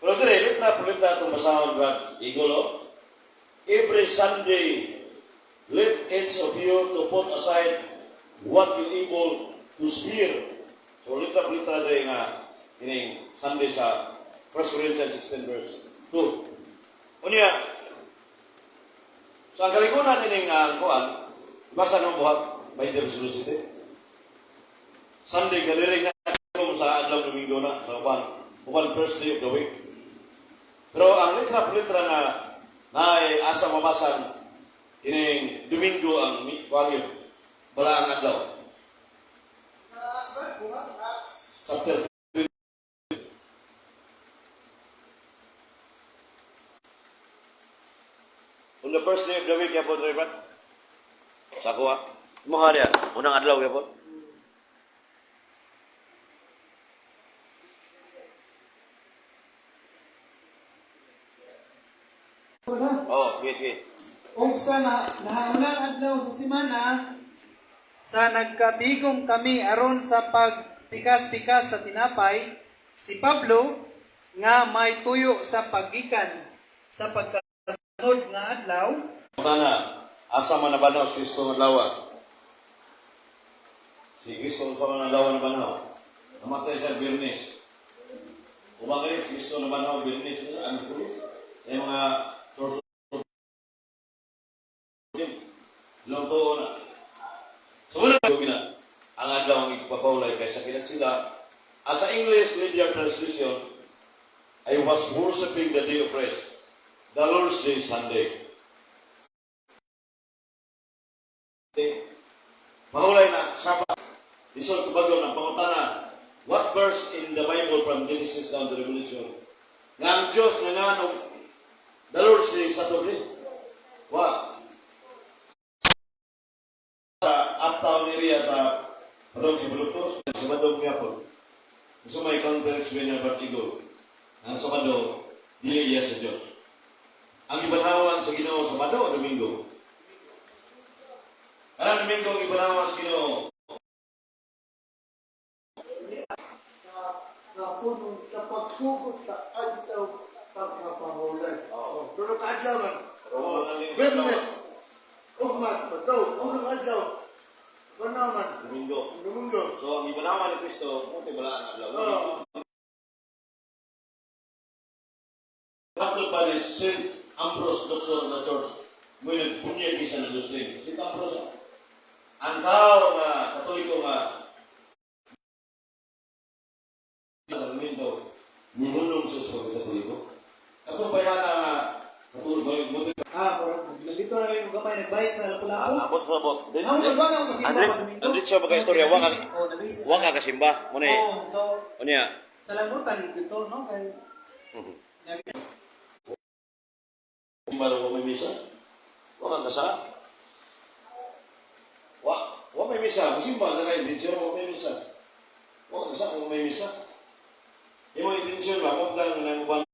Pero dire, litra po litra itong basahon, Brad Eagle, oh. "Every Sunday, let each of you to put aside what you able to spare." So, litra po litra dire nga, kining Sunday sa 1 Corinthians 16 verse 2. Unya, sa ang kaligunan ining ang kuan, basa nung buhat by the Velocity. Sunday gathering na sa adlaw Domingo na sa uban, uban first day of the week. Pero ang litra po litra nga naay asa mabasan kining Domingo ang kuan yun, balaang adlaw. Sa Acts, ba? Acts. Chapter 2. On the first day of the week, yapon, Reverend. Sa kuha. Mo niya, unang adlaw yapon. Na. Oh, sige, sige. Ug sa nahaunang adlaw sa semana, sa nagkatigom kami aron sa pagpikas-pikas sa tinapay, si Pablo nga may tuyo sa paggikan sa pagkasunod nga adlaw. Tana, asa man nabanaw si Kristo nga adlaw? Si Kristo sa man adlaw nabanaw? Namatay siya Biyernes. Umangay si Kristo nabanaw Biyernes, ang pulis. Yung mga source ilang tuo na. So wala na ang adlaw ang ipapawlay kay sa kilat sila. As sa English Linear Translation, "I was worshiping the day of rest, the Lord's Day, Sunday." Mahulay na, Sabbath. Isol tubagon ang pangutana, what verse in the Bible from Genesis down to Revelation nga ang Diyos nga nganog the Lord's Day, Saturday? Wa. Sa uptown area sa Padong si Bluetooth, sa Sabado gyapon. Gusto may counter explain na Bartigo. Ang Sabado, dili iya sa Diyos. Ang ibanhawan sa Ginoo, Sabado o Domingo? Anong Domingo ang ibanhawan sa Ginoo? Sa puno sa paghugot sa adlaw pagkapahulay. Oo. Pero kaadlaw man. Oo. Biyernes. Ugma, Sabado, unang adlaw. Panaman. Domingo. Domingo. So ang ibanhawan ni Kristo, mo bala ang adlaw. Oo. Matod pa ni St. Ambrose, doctor of the church, mo nagbunyag isa ng Muslim. St. Ambrose, ang tao nga Katoliko nga sa Domingo, nihulong siya sa pagkatoliko. Katong bayana nga Katoliko, mo Ah, murag nalito na lang yung gamay nagbayad sa Lapu-Lapu. Abot sa abot. Ang sa ba nga kasimba Andre, pa Domingo? Andre siya baga istorya, wa ka Oh, nabisi. wa ka kasimba mo ni. Oh, so Unya. sa lamutan dito no kay Simba wa may misa. Wa ka kasa. Wa wa may misa, musimba ka kay intensyon wa may misa. Wa ka kasa wa may misa. Imo intensyon ba mo lang nang uban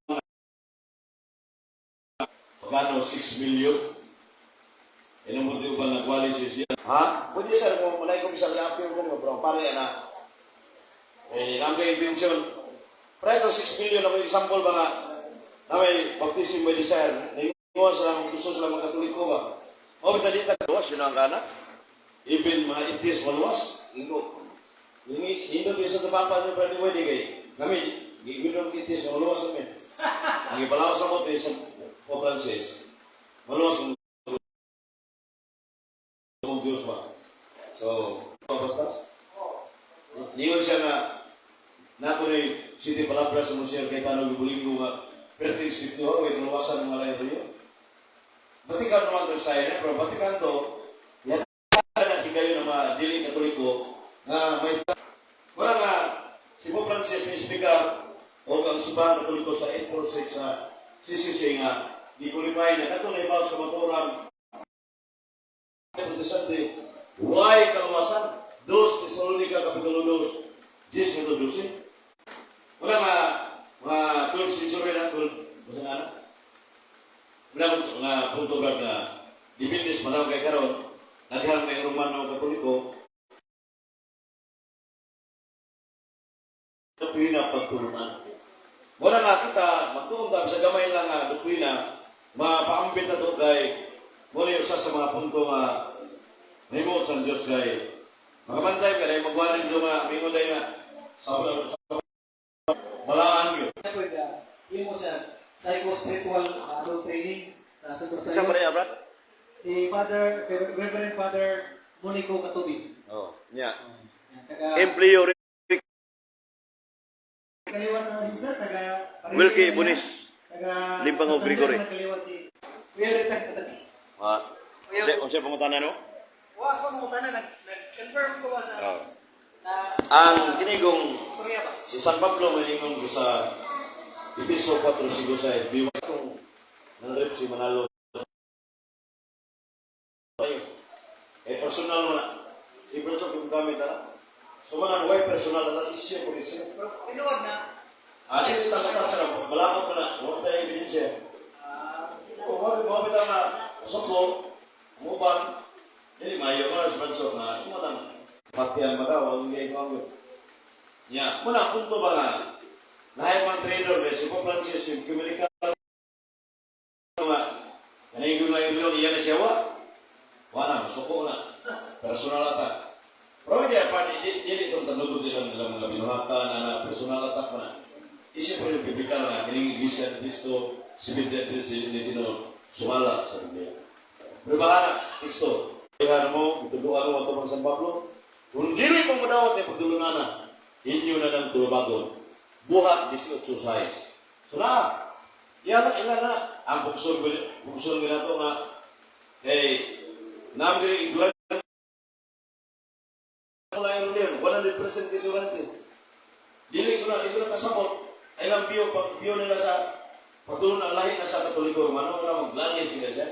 pagano 6 million. Ilang mo di uban nagwali siya. Ha? Pwede sa mo malay ko bisa yapin ko bro pare ana. Eh, nang kay intensyon. Pero ito 6 million ako example ba nga na may baptism by desire. Naingon sila gusto sila magkatoliko ba. O dali ta luwas yun ang kana. Even mga atheist maluwas. Ingo. Ingi nindot yung sa papa niyo pero pwede kay kami gigilong atheist maluwas kami. Ang ipalawas sa mote sa Pope Francis. Maluwas kung Diyos ba. So, basta. Niyon siya nga na ako ni City Palabra sa Monsignor Cayetano Gibulingo nga perti Scriptura way kaluwasan ng malay rin. Vatican naman ito sa inyo, pero Vatican to, yata na kayo ng mga dili Katoliko nga may wala nga si Pope Francis ni speaker o ang simbahan Katoliko sa 846 sa CCC nga di qualify na kato na ibaw sa maturan Protestante, why kaluwasan? 2 Tesalonica Kapitulo 2, 10 ngadto 12. Wala nga mga 12th century na, 12, basta nga na. Wala ko nga punto brad nga dibilis man kay karon nagharang kay Romano Katoliko doktrina pagtulunan. Wala nga kita Magtuon ta sa gamay lang nga doktrina, mapaambit na to kay muna usa sa mga punto nga nahimo sa Diyos kay makabantay ka dahil magwanin ko nga mingon dahil nga sa balaan yun. Imo sa psycho-spiritual adult training sa Santo Sa pa rin, Brad? Si Father, si Reverend Father Monico Katubi. Oh, nya. Taga, Empleo kaliwat na siya, taga Wilkie Ibunis. Taga Limbango Gregory. Kaliwat si Kuya Rita. Ah. Unsa pangutana no? Wa ako nung tanan nag-confirm ko ba sa Oh. na Ang kinigong istorya ba? si San Pablo maningon ko sa Episo 4:56 biwa kung nanrip si Manalo tayo. Eh personal mo na. Si Bronson kung gamit na. So man ang way personal na isyu ko isyu. Pero tinuod na Ah, dili ta mata sa balakot na na. Wa tayo ebidensya. ah, O mo mo bitaw na soko muban dili maayo mo na si Bronson na mo nang patian magawa ang gay ko ang nya mo na punto ba nga naay mga trader ba si Pope Francis yung kumilika nga kanay yung lang yun iya na siya wa wala suko na personal ata pero hindi pa di di itong tanugod nilang nilang mga binuhatan na na personal attack na isip ko yung biblikal na kining Iglesia ni Cristo Seventh Adventist ni Tino sumala sa Biblia. Pero bahala, teksto. Ihan mo, ituduan mo ato San Pablo. Kung dili mo madawat ni pagdulunana, inyo na ng tulubagon. Buhat 18 say. So na, iyan na, ilan na. Ang pugson pugson ginato nga, kay, naam gini ignorante. Wala yung leon, 100% ignorante. Dili ko na, ito na kasabot. Ay lang biyo, pag biyo nila sa pagtulong ang lahi na sa Katoliko Romano, wala maglangis sila siya.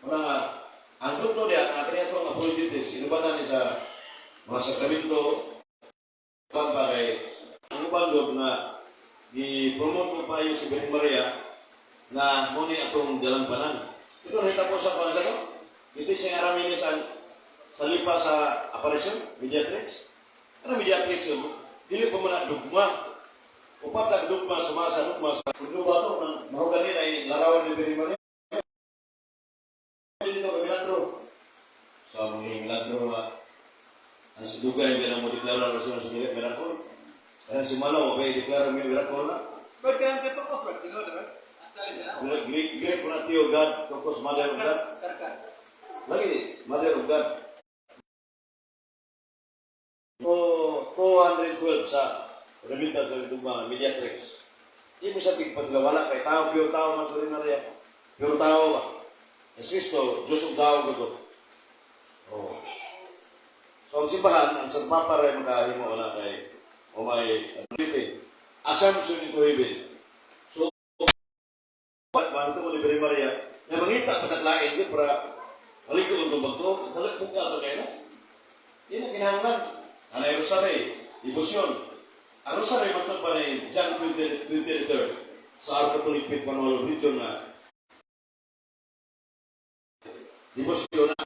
Wala nga, ang grupo niya, ang kreato ang apologetics, inubanan niya sa mga sakramento, uban pa kay, ang uban doon na gi-promote mo pa si Virgin Maria na muni atong dalampanan. Ito nakita ko sa pangalan no? Ito siyang araminis ang sa lipa sa apparition, mediatrix. Ano mediatrix yun? Dili pa man na dugma. Upat lang dugma, sumasa dugma sa dugma to, nang mahuganin ay larawan ni Virgin Maria. Dito kami milagro. Sa mga milagro nga, ang si Dugay nga mo deklara na siya sa miracle. Kaya si Malaw, okay, deklara may miracle na. But kaya katukos ba tinuod ba? Actually, Greek, Greek na tiyo God, tapos Mother of God. Karkar. Lagi, Mother of God. O, 212 sa Rebita sa Dugma, Mediatrix. Di mo sa tigpagwala kay tao, pure tao mas rin na riya. Pure tao ba? Es Cristo, Diyos ang tao ko to. Oh. So ang simbahan, ang San Papa rin makahimo na kay o may ano, assumption into heaven. So, mahal ko ni Mary Maria, na mangita pataglain yun para maligo ang tumbag to, dalag kung ka ito kayo na. Di na kinahanglan. Anay Rosary, debosyon. Ang Rosary matod pa ni John 23 sa Our Catholic Faith Manual of Religion na debosyon na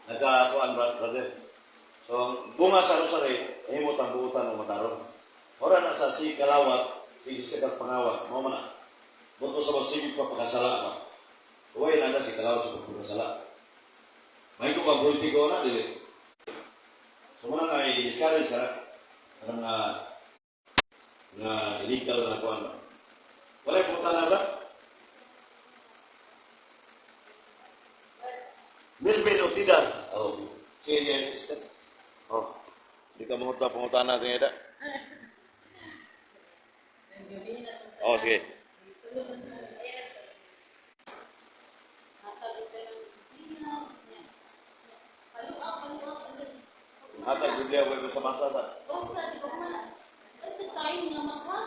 nagkakuan, brother. So, ang bunga sa Rosary, himot ang buutan ng mataron. Ora na sa si kalawat, si sikat pangawat, mo man na. Buto sa masigit pa pagkasala ka. Uway na na si kalawat sa pagkasala. May ko ba politiko na, dili. So muna nga i-discourage sa kanang nga nga illegal na kuan. Wala yung pumunta na ba? Melvin Otida. Oh. Sige, sige, sister. Oh. Di ka manguta pangutan natin ida. Oh, sige. Hatag Biblia ko sa masa sa. Basta, di ba man, basta tayo nga maka,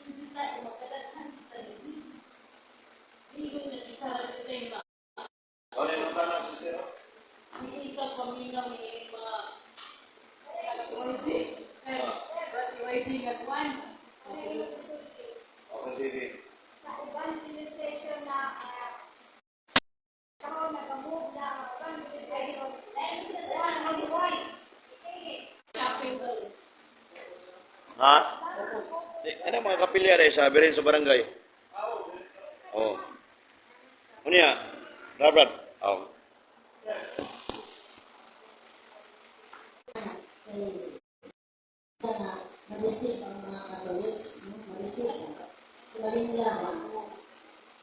hindi tayo makadaghan sa taligid. Hindi ko nakikara tayo nga. Ano yung tanan, sister? Hindi ka pamingaw ni mga YD. Eh, YD nga kuwan. Okay. Okay, sige, sige. Sa evangelization na karon nag-move na ang evangelization. Dahil sila sa One, shopping doon. Ha? Di, ano mga kapilya rin sa Birin sa barangay? Oh. Unya, Brad, Brad. Oh. Kay na ma-receive ang mga Catholics, no? Ma-receive. So, malinla ba?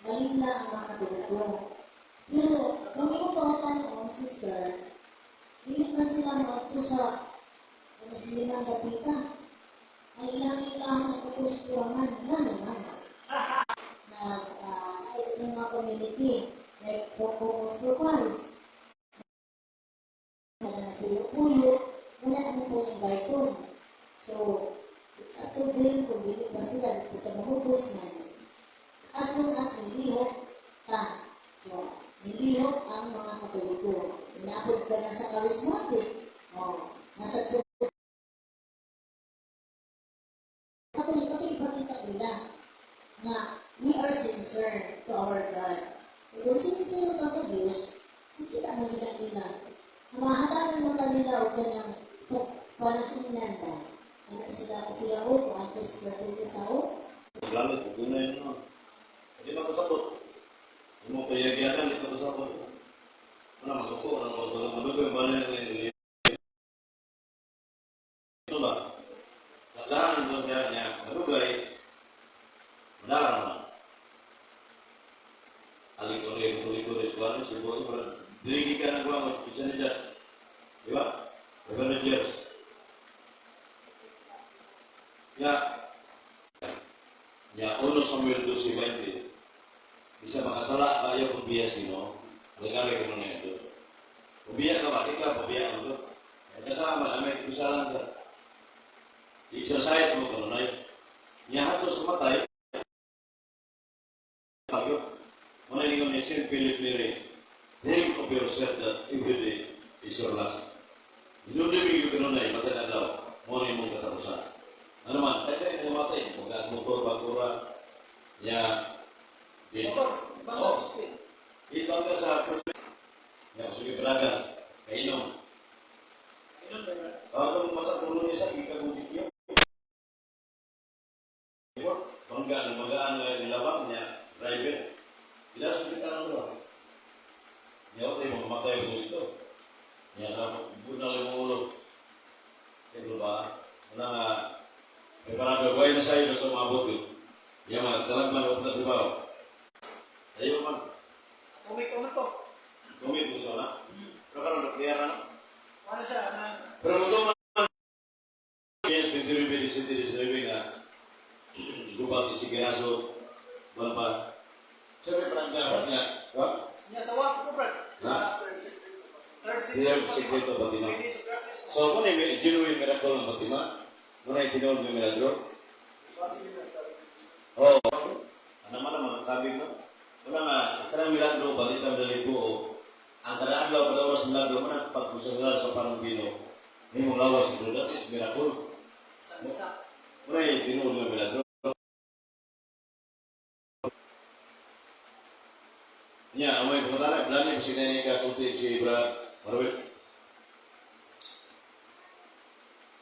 Malinla ang mga Katoliko. Pero, kung imo pangutanon, sister, dili man sila moadto sa Muslim ang dapita. Ang ilang ilang ang Katoliko man, nga naman. Nag, yung mga community, like Focus for Christ, na nagpuyo-puyo, wala naman po yung invite. So, it's up to them kung dili ba sila nagpunta mahubos man. As long as nilihok ta. So, nilihok ang mga Katoliko. Inabot ka lang sa charismatic. Oh, nasa sa Katoliko, ito ipakita nila na we are sincere to our God. Kung sincere ka sa Diyos, makita mo nila nila. Mahatagan mo ka nila o kanyang panatingnan ba? Ano sila sila o kung ang Christ sa o? Galit, gunay no. Di ba kasabot? Mo kayagyanan di ka kasabot. Ano masuko ang mga madugoy balay ng ngayon. Ito ba? Kailangan doon niya niya madugay. Wala naman. Aling ko rin, kung ko rin, kuwan, si Boy, dirigi ka ng kuwan, isa niya. Di ba? 500 years. Ya, ya, 1 Samuel 12:20. Bisa makasala kayo kung biya sino, aligari ko na ito. Kung biya ka ba, di ka, pabiya mo ito. Kasama, may kusalan sa exercise mo kanunay. Niya hatos kumatay, Bagyo. Muna ningon ni St. Philip Neri, "Think of yourself that every day is your last." Inulibig yung kanunay, matag adlaw, mo na imong katapusan. Ano man, kaya kaya namatay, pagka motor, bakura, niya, di, oh, ibang ka sa niya, sige palaga, kainom. Ah, kung masak ulo niya sa ika kung dikyo. Bangga, magaan nga nilabang niya, driver. Ila sa kita ng doon. Niya, tayo mamatay ko dito. Niya, dapat bunal yung ulo. Ito ba? Ano nga, may parang buhay na sa'yo sa mga bukid. Niya, mga talagman o trabaho. Tayo man. Tumik ko to. Tumig mo sa na. Pero karon na-clear na, no? Ano siya? Ano? Pero mo man yes, 23, 27, 19 nga gubat si Geraso wala pa. Siyempre parang gawin niya, ba? Niya sa what ko, Brad? Ha? Third Third secreto Fatima. So kung may genuine miracle ng Fatima, muna yung tinuod ng milagro. Oo. Ano man ang mga kabig no? Una nga, ang kanang milagro, balita ng dali buo, ang kada adlaw, kada oras milagro, muna pagkusaglar sa panong Ginoo, nimong lawas, that is miracle. Sa Muna yung tinuod ng milagro. Nya, amoy pangutana, bilani, kasi na niya kasulti si Bra Marwil.